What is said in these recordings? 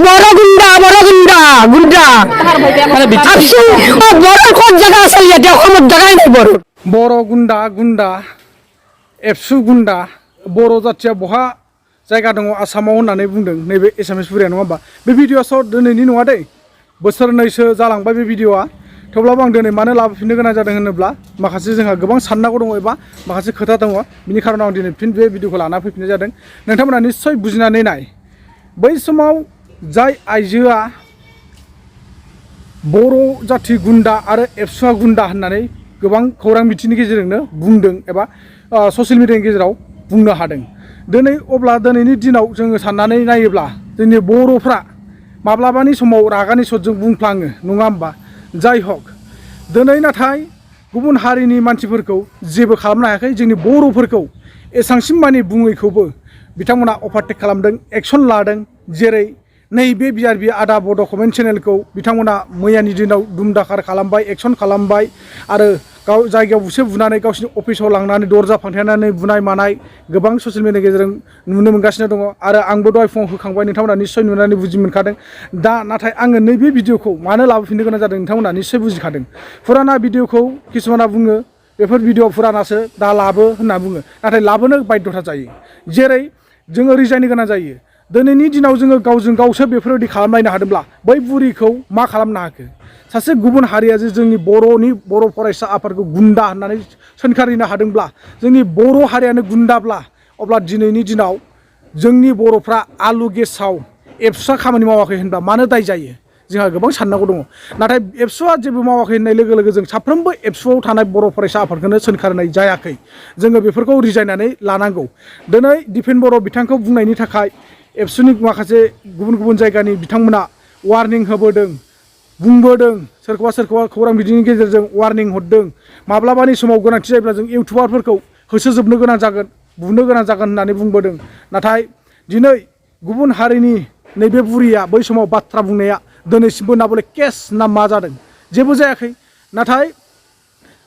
boro gunda absu boro kok jaga asal ya dia kamu jaga ini boro boro gunda absu gunda boro jatiya बहा जायगा दङ आसामाव होननानै बुंदों नैबे एसामिस बुरिया नङा होमबा बे भिडिअ'आव दिनैनि नङा दै बोसोरनैसो जालांबाय बे भिडिअ'आ थेवब्लाबो आं दिनै मानो लाबोफिननो गोनां जादों होनोब्ला माखासे जोंहा गोबां साननांगौ दङ एबा माखासे खोथा दङ बिनि खारनाव आं दिनै फिन बे भिडिअ'खौ लाना फैफिननाय जादों नोंथांमोना निस्सय बुजिनानै नाय बै समाव जाय आइजोआ बर' जाथि गुन्दा आरो एबसुआ गुन्दा होननानै गोबां खौरां बिथिंनि गेजेरजोंनो बुंदों एबा ससियेल मिडियानि गेजेराव बुंनो हादों दिनै अब्ला दिनैनि दिनाव जोङो साननानै नायोब्ला जोंनि बर'फ्रा माब्लाबानि समाव रागानि सदजों बुंफ्लाङो नङा होमबा जाय हक दिनै नाथाय गुबुन हारिनि मानसिफोरखौ जेबो खालामनो हायाखै जोंनि बर'फोरखौ एसांसिम मानि बुङैखौबो बिथांमोना अभारटेक खालामदों एक्सन लादों जेरै नैबे बिआरबि आदा बड' कमेन्ट चेनेलखौ बिथांमोना मैयानि दिनाव दुमदाखार खालामबाय एक्सन खालामबाय आरो गाव जायगायाव बुसे बुनानै गावसिनि अफिसाव लांनानै दरजा फांथेनानै बुनाय मानाय गोबां ससियेल मिडियानि गेजेरजों नुनो मोनगासिनो दङ आरो आंबो दहाय फुङाव होखांबाय नोंथांमोना निस्सय नुनानै बुजि मोनखादों दा नाथाय आङो नैबे भिडिअ'खौ मानो लाबोफिननो गोनां जादों नोंथांमोना निस्सय बुजिखादों फुराना भिडिअ'खौ किसुमाना बुङो बेफोर भिडिअ' फुरानासो दा लाबो होनना बुङो नाथाय लाबोनो बाध्यता जायो जेरै जोङो रिजायनो गोनां जायो दिनैनि दिनाव जोङो गावजों गावसो बेफोरबायदि खालामलायनो हादोंब्ला बै बुरिखौ मा खालामनो हाखो सासे गुबुन हारिया जे जोंनि बर' फरायसा आफादखौ गुन्दा होननानै सोंखारिनो हादोंब्ला जोंनि बर' हारियानो गुन्दाब्ला अब्ला दिनैनि दिनाव जोंनि बर'फ्रा आलु गेसाव एबसुआ खामानि मावाखै होनब्ला मानो दाय जायो जोंहा गोबां साननांगौ दङ नाथाय एबसुआ जेबो मावाखै होननाय लोगो लोगो जों साफ्रोमबो एबसुआव थानाय बर' फरायसा आफादखौनो सोंखारनाय जायाखै जोङो बेफोरखौ रिजायनानै लानांगौ दिनै दिपेन बर' बिथांखौ बुंनायनि थाखाय एबसुनि माखासे गुबुन जायगानि बिथांमोना वार्निं होबोदों बुंबोदों सोरखौबा खौरां बिजोंनि गेजेरजों वार्निं हरदों माब्लाबानि समाव गोनांथि जायोब्ला जों इउटुबारफोरखौ होसोजोबनो गोनां जागोन बुनो गोनां जागोन होननानै बुंबोदों नाथाय दिनै गुबुन हारिनि नैबे बुरिया बै समाव बाथ्रा बुंनाया दिनैसिमबो ना बले केस ना मा जादों जेबो जायाखै नाथाय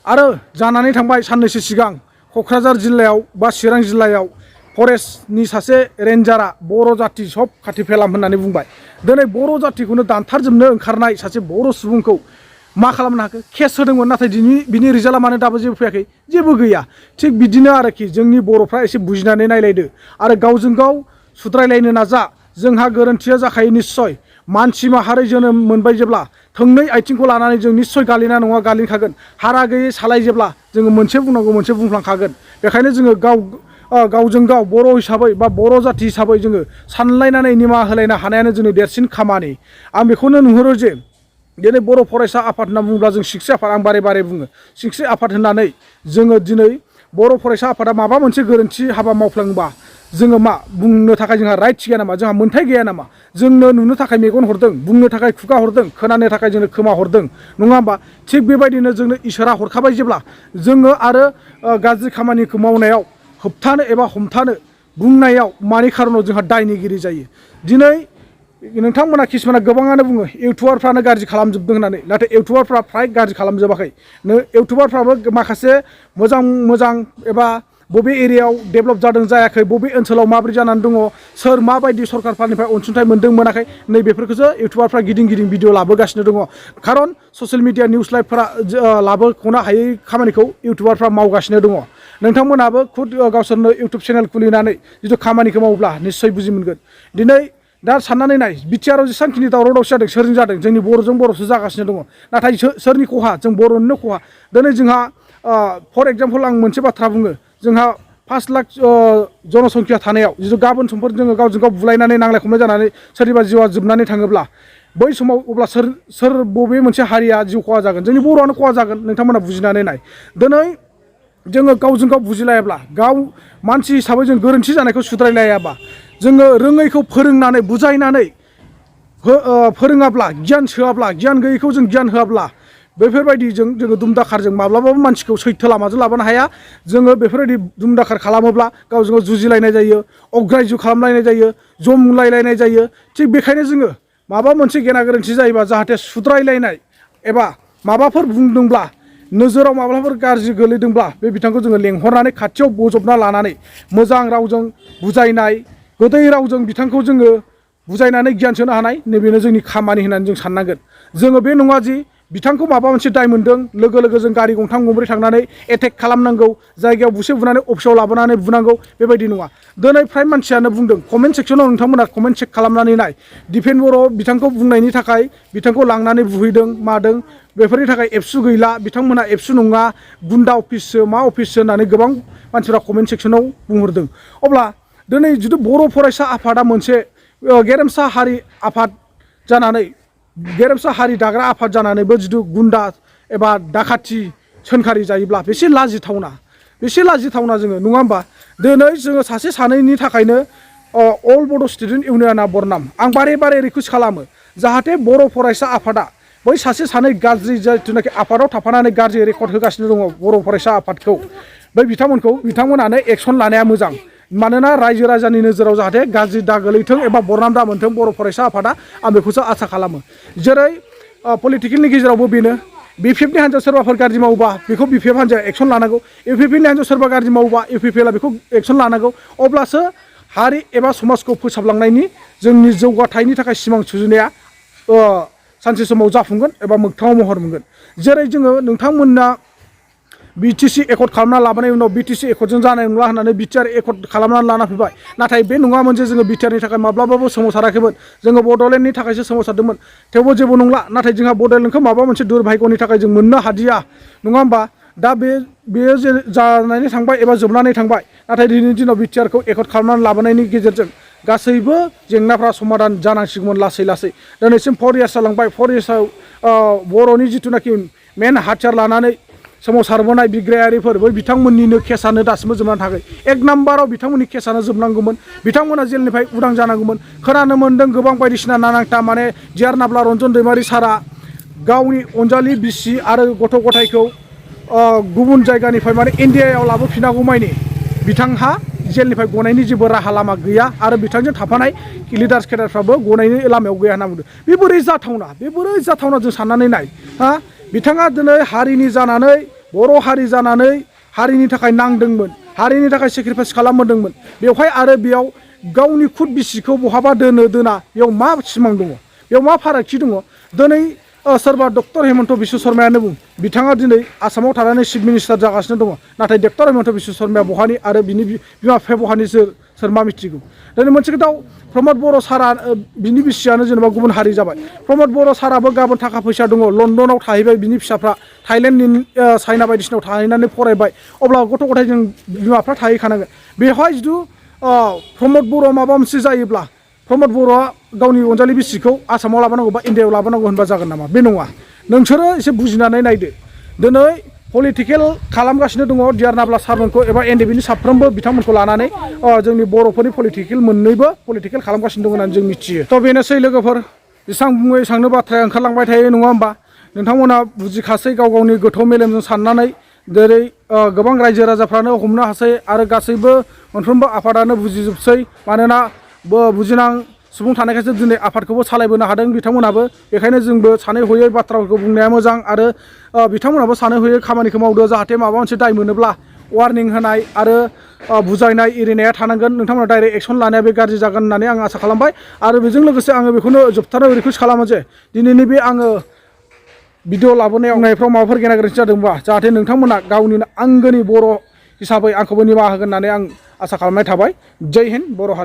आरो जानानै थांबाय साननैसो सिगां क'क्राझार जिल्लायाव बा चिरां जिल्लायाव फरेस्टनि सासे रेन्जारा बर' जाथि सब खाथि फेलाम होननानै बुंबाय दिनै बर' जाथिखौनो दानथारजोबनो ओंखारनाय सासे बर' सुबुंखौ मा खालामनो हाखो केस होदोंमोन नाथाय बिनि रिजाल्टआ मानो दाबो जेबो फैयाखै जेबो गैया थिग बिदिनो आरोखि जोंनि बर'फ्रा एसे बुजिनानै नायलायदो आरो गावजों गाव सुद्रायलायनो नाजा जोंहा गोरोन्थिया जाखायो निस्सय मानसि माहारि जोनोम मोनबाय जेब्ला थोंनै आथिंखौ लानानै जों निस्सय गालिना नङा गालिनखागोन हारा गैयै सालाय जेब्ला जोङो मोनसे बुंनांगौ मोनसे बुंफ्लांखागोन बेखायनो जोङो गावजों गाव बर' हिसाबै बा बर' जाथि हिसाबै जोङो सानलायनानै निमाहा होलायनो हानायानो जोंनि देरसिन खामानि आं बेखौनो नुहुरो जे दिनै बर' फरायसा आफाद होनना बुङोब्ला जों सिक्सि आफाद आं बारे बुङो सिक्सि आफाद होननानै जोङो दिनै बर' फरायसा आफादा माबा मोनसे गोरोन्थि हाबा मावफ्लाङोबा जोङो मा बुंनो थाखाय जोंहा राइट्स गैया नामा जोंहा मोन्थाय गैया नामा जोंनो नुनो थाखाय मेगन हरदों बुंनो थाखाय खुगा हरदों खोनानो थाखाय जोंनो खोमा हरदों नङा होमबा थिग बेबायदिनो जोंनो इसोरा हरखाबाय जेब्ला जोङो आरो गाज्रि खामानिखौ मावनायाव होबथानो एबा हमथानो बुंनायाव मानि खारनाव जोंहा दायनिगिरि जायो दिनै नोंथांमोना किसुमाना गोबाङानो बुङो इउटुबारफ्रानो गाज्रि खालामजोबदों होननानै नाथाय इउटुबारफ्रा फ्राय गाज्रि खालामजोबाखै इउटुबारफ्राबो माखासे मोजां एबा बबे एरियायाव डेभेलप जादों जायाखै बबे ओनसोलाव माबोरै जानानै दङ सोर माबायदि सरकारफोरनिफ्राय अनसुंथाइ मोनदों मोनाखै नै बेफोरखौसो इउटुबारफ्रा गिदिं भिडिअ लाबोगासिनो दङ खारन ससियेल मिडिया निउस लाइभफोरा लाबोख'नो हायै खामानिखौ इउटुबारफ्रा मावगासिनो दङ नोंथांमोनाबो खुद गावसोरनो इउटुब चेनेल खुलिनानै जिथु खामानिखौ मावब्ला निस्सय बुजि मोनगोन दिनै दा साननानै नाय बिटिआरआव जेसेबांखिनि दावराव दावसि जादों सोरजों जादों जोंनि बर'जों बर'सो जागासिनो दङ नाथाय सोरनि खहा जों बर'निनो खहा दिनै जोंहा फर एग्जाम्पल आं मोनसे बाथ्रा बुङो जोंहा 5 लाख जनसंख्या थानायाव जिथु गाबोन समफोर जोङो गावजों गाव बुलायनानै नांलाय खमलाय जानानै सोरनिबा जिउआ जोबनानै थाङोब्ला बै समाव अब्ला सोर बबे मोनसे हारिया जिउ खहा जागोन जोंनि बर'आनो खहा जागोन नोंथांमोना बुजिनानै नाय दिनै जोङो गावजों गाव बुजिलायाब्ला गाव मानसि हिसाबै जों गोरोन्थि जानायखौ सुद्रायलायाबा जोङो रोङैखौ फोरोंनानै बुजायनानै फोरोङाब्ला गियान सोआब्ला गियान गैयैखौ जों गियान होआब्ला बेफोरबायदिजों जोङो दुमदाखारजों माब्लाबाबो मानसिखौ सैथो लामाजों लाबोनो हाया जोङो बेफोरबायदि दुमदाखार खालामोब्ला गावजों गाव जुजिलायनाय जायो अग्रायजु खालामलायनाय जायो जमलायलायनाय जायो थिग बेखायनो जोङो माबा मोनसे गेना गोरोन्थि जायोबा जाहाथे सुद्रायलायनाय एबा माबाफोर बुंदोंब्ला नोजोराव माब्लाफोर गाज्रि गोलैदोंब्ला बे बिथांखौ जोङो लेंहरनानै खाथियाव बजबना लानानै मोजां रावजों बुजायनाय गोदै रावजों बिथांखौ जोङो बुजायनानै गियान सोनो हानाय नैबेनो जोंनि खामानि होननानै जों साननांगोन जोङो बे नङा जि बिथांखौ माबा मोनसे दाय मोन्दों लोगो लोगो जों गारि गंथाम गंब्रै थांनानै एटेक खालामनांगौ जायगायाव बुसे बुनानै अफिसाव लाबोनानै बुनांगौ बेबायदि नङा दिनै फ्राय मानसियानो बुंदों कमेन्ट सेक्सनाव नोंथांमोना कमेन्ट चेक खालामनानै नाय दिपेन बर' बिथांखौ बुंनायनि थाखाय बिथांखौ लांनानै बुहैदों मादों बेफोरनि थाखाय एबसु गैला बिथांमोना एबसु नङा गुन्दा अफिससो मा अफिससो होननानै गोबां मानसिफ्रा कमेन्ट सेक्सनाव बुंहरदों अब्ला दिनै जुदि बर' फरायसा आफादा मोनसे गेरेमसा हारि आफाद जानानै गेरेमसा हारि दाग्रा आफाद जानानैबो जुदि गुन्दा एबा दाखाथि सोंखारि जायोब्ला बेसे लाजिथावना जोङो नङा होमबा दिनै जोङो सासे सानैनि थाखायनो अल बड' स्टुडेन्ट इउनियना बरनाम आं बारे बारे रिकुवेस्ट खालामो जाहाथे बर' फरायसा आफादा बै सासे सानै गाज्रि जिथुनाखि आफादाव थाफानानै गाज्रि रेकर्ड होगासिनो दङ बर' फरायसा आफादखौ बै बिथांमोनानो एक्सन लानाया मोजां मानोना रायजो राजानि नोजोराव जाहाथे गाज्रि दा गोलैथों एबा बरनाम दा मोनथों बर' फरायसा आफादा आं बेखौसो आसा खालामो जेरै पलिटिकेलनि गेजेरावबो बेनो बिपिएफनि हान्जायाव सोरबाफोर गाज्रि मावोबा बेखौ बिपिएफ हान्जाया एक्सन लानांगौ इउपिपिनि हान्जायाव सोरबा गाज्रि मावोबा इउपिपिएलआ बेखौ एक्सन लानांगौ अब्लासो हारि एबा समाजखौ फोसाबलांनायनि जोंनि जौगाथायनि थाखाय सिमां सुजुनाया सानसे समाव जाफुंगोन एबा मोगथाङाव महर मोनगोन जेरै जोङो नोंथांमोनना बिटिसि एकर्ड खालामना लाबोनाय उनाव बिटिसि एकर्डजों जानाय नंला होननानै बिटिआर एकर्ड खालामनानै लाना फैबाय नाथाय बे नङामोन जे जोङो बिटिआरनि थाखाय माब्लाबाबो सोमावसाराखैमोन जोङो बड'लेण्डनि थाखायसो सोमावसारदोंमोन थेवबो जेबो नंला नाथाय जोंहा बड'लेण्डखौ माबा मोनसे दुर्भाग्यनि थाखाय जों मोननो हादिया नङा होमबा दा बेयो जे जानानै थांबाय एबा जोबनानै थांबाय नाथाय दिनैनि दिनाव बिटिआरखौ एकर्ड खालामनानै लाबोनायनि गेजेरजों गासैबो जेंनाफ्रा समाधान जानांसिगौमोन लासै लासै दिनैसिम 4 इयार्स जालांबाय 4 इयार्सआव बर'नि जिथुनाखि मेन हाथियार लानानै सोमावसारबोनाय बिग्रायारिफोर बै बिथांमोननिनो केसानो दासिमबो जोबनानै थाखै 1 नाम्बाराव बिथांमोननि केसानो जोबनांगौमोन बिथांमोना जेलनिफ्राय उदां जानांगौमोन खोनानो मोन्दों गोबां बायदिसिना नानांथा माने जिआर नाब्ला रन्जन दैमारि सारा गावनि अनजालि बिसि आरो गथ' गथायखौ गुबुन जायगानिफ्राय माने इन्डियायाव लाबोफिनांगौ मानि बिथांहा जेलनिफ्राय गनायनि जेबो राहा लामा गैया आरो बिथांजों थाफानाय लिडार्स केडारफ्राबो गनायनि लामायाव गैया होनना बुंदों बे बोरै जाथावना जों साननानै नाय हा बिथाङा दिनै हारिनि जानानै बर' हारि जानानै हारिनि थाखाय नांदोंमोन हारिनि थाखाय सेक्रिफाइस खालामबोदोंमोन बेवहाय आरो बेयाव गावनि खुद बिसिखौ बहाबा दोना बेयाव मा सिमां दङ बेयाव मा फारागथि दङ दिनै सोरबा डक्टर हेमन्त बिश्व शर्मायानो बुं बिथाङा दिनै आसामाव थानानै चिफ मिनिस्टार जागासिनो दङ नाथाय डक्टर हेमन्त बिश्व शर्माया बहानि आरो बिनि बिमा बिफाया बहानि सोर मा मिथिगौ दिनै मोनसे खोथाव प्रमद बर' सारा बिनि बिसियानो जेनेबा गुबुन हारि जाबाय प्रमद बर' साराबो गाबोन थाखा फैसा दङ लण्डनाव थाहैबाय बिनि फिसाफ्रा थाइलेण्डनि चाइना बायदिसिनायाव थाहैनानै फरायबाय अब्ला गथ' गथायजों बिमाफ्रा थाहैखानांगोन बेवहाय जुदि प्रमद बर' माबा मोनसे जायोब्ला प्रमद बर'आ गावनि अनजालि बिसिखौ आसामाव लाबोनांगौ बा इन्डियायाव लाबोनांगौ होनबा जागोन नामा बे नङा नोंसोरो एसे बुजिनानै नायदो दिनै पलिटिकेल खालामगासिनो दङ जिआर नाब्ला सारमोनखौ एबा एनडिएफबिनि साफ्रोमबो बिथांमोनखौ लानानै जोंनि बर'फोरनि पलिटिकेल मोननैबो पलिटिकेल खालामगासिनो दं होननानै जों मिथियो थ' बेनोसै लोगोफोर जेसां बुङो एसांनो बाथ्राया ओंखारलांबाय थायो नङा होमबा नोंथांमोना बुजिखासै गाव गावनि गोथौ मेलेमजों साननानै जेरै गोबां रायजो राजाफ्रानो हमनो हासै आरो गासैबो मोनफ्रोमबो आफादानो बुजिजोबसै मानोना बुजिनां सुबुं थानायखायसो दिनै आफादखौबो सालायबोनो हादों बिथांमोनाबो बेखायनो जोंबो सानै हयै बाथ्राफोरखौ बुंनाया मोजां आरो बिथांमोनाबो सानै हयै खामानिखौ मावदो जाहाथे माबा मोनसे दाय मोनोब्ला वार्निं होनाय आरो बुजायनाय एरिनाया थानांगोन नोंथांमोना डाइरेक्ट एक्सन लानाया बे गाज्रि जागोन होननानै आं आसा खालामबाय आरो बेजों लोगोसे आङो बेखौनो जोबथारनायाव रिकुवेस्ट खालामो जे दिनैनि बे आङो भिडिअ लाबोनायाव नायफ्राव माबाफोर गेना गोरोन्थि जादोंबा जाहाथे नोंथांमोना गावनिनो आंगोनि बर' हिसाबै आंखौबो निमाहा होगोन होननानै आं आसा खालामनाय थाबाय जय हिन्द बर' हारि